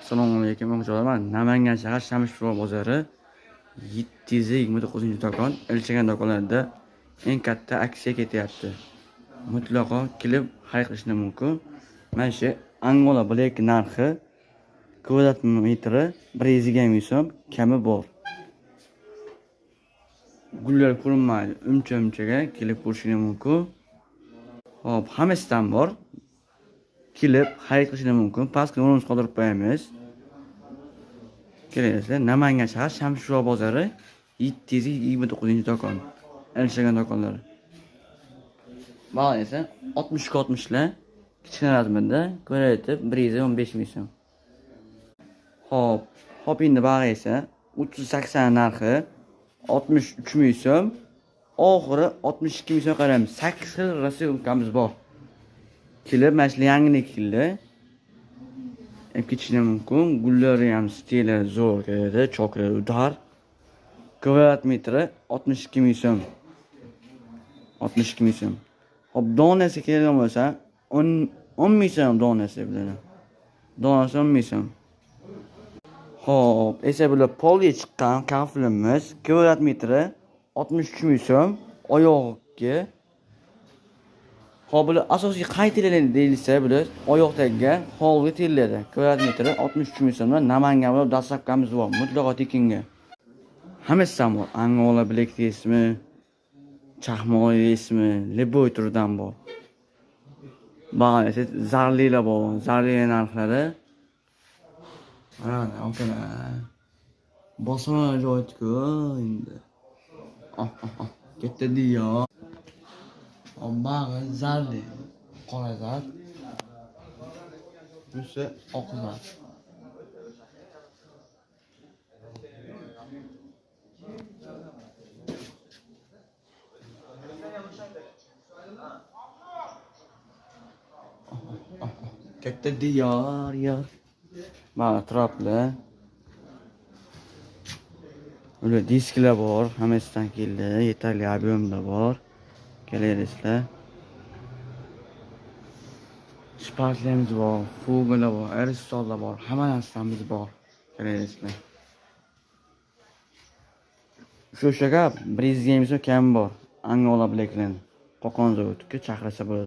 Assalomu alaykum o'quvchilar. Namangan shahar Shamshipor bozori 729-do'kon, Elchagan do'konlarida eng katta aksiya ketyapti. Mutlaqo kelib xarid qilishni mumkin. Mana shu Angola Black narxi kvadrat metri 120 ming so'm kami bor. Gullar ko'rinmaydi. Uncha-unchaga kelib ko'rishingiz mumkin. Xo'p, hammasidan bor. Kelib xarid qilishni mumkin. Pastga nomerimizni qoldirib qo'yamiz. Kelasizlar, Namangan shahar Shamshiro bozori 729-do'kon. Elchagan do'konlari. Baho esa 60 ga 60 lar kichkina razmerda ko'rayotib 115 ming so'm. Xo'p, hop endi bag'i esa 380 narxi 63 ming so'm. Oxiri 62 ming so'm qaraymiz. 8 xil rasilkamiz bor. Kelib mana shu yangilik keldi. Ham ketishni mumkin. Gullari ham stili zo'r keladi, choklar udar. Kvadrat metri 62 ming so'm. 62 ming so'm. Hop, donasi kelgan bo'lsa 10 ming so'm donasi bular. Donasi 10 ming so'm. Xo'p, esa bular polga chiqqan kaflimiz kvadrat metri 63 ming so'm oyog'iga. Xo'p, bular asosiy qay tillarda deyilsa, bular oyoqdagi hovli tillari. Kvadrat metri 63 ming so'mdan Namangan bilan dastlabkamiz bor, mutlaqo tekinga. Hammasidan bor. Angola Black deysizmi, chaqmoq deysizmi, любой turidan bor. Bag'al esa zarlilar bor. Zarli narxlari. Mana akalar. Bosma joydi-ku endi. Ah, ah, ah. Katta diyor. Bag'i zarli. Qora zar. Bunisi oq zar. Katta diyor, yor. Mana traplar. Ular disklar bor, hammasidan keldi, yetarli объемda bor. Kelaverasizlar. Shpatlarimiz bor, fugalar bor, aerostollar bor, hamma narsamiz bor. Kelaverasizlar. Shu o'sha gap, 120 ming so'm kam bor. Angola Blackland. Qo'qon zavodga chaqirsa bo'ladi.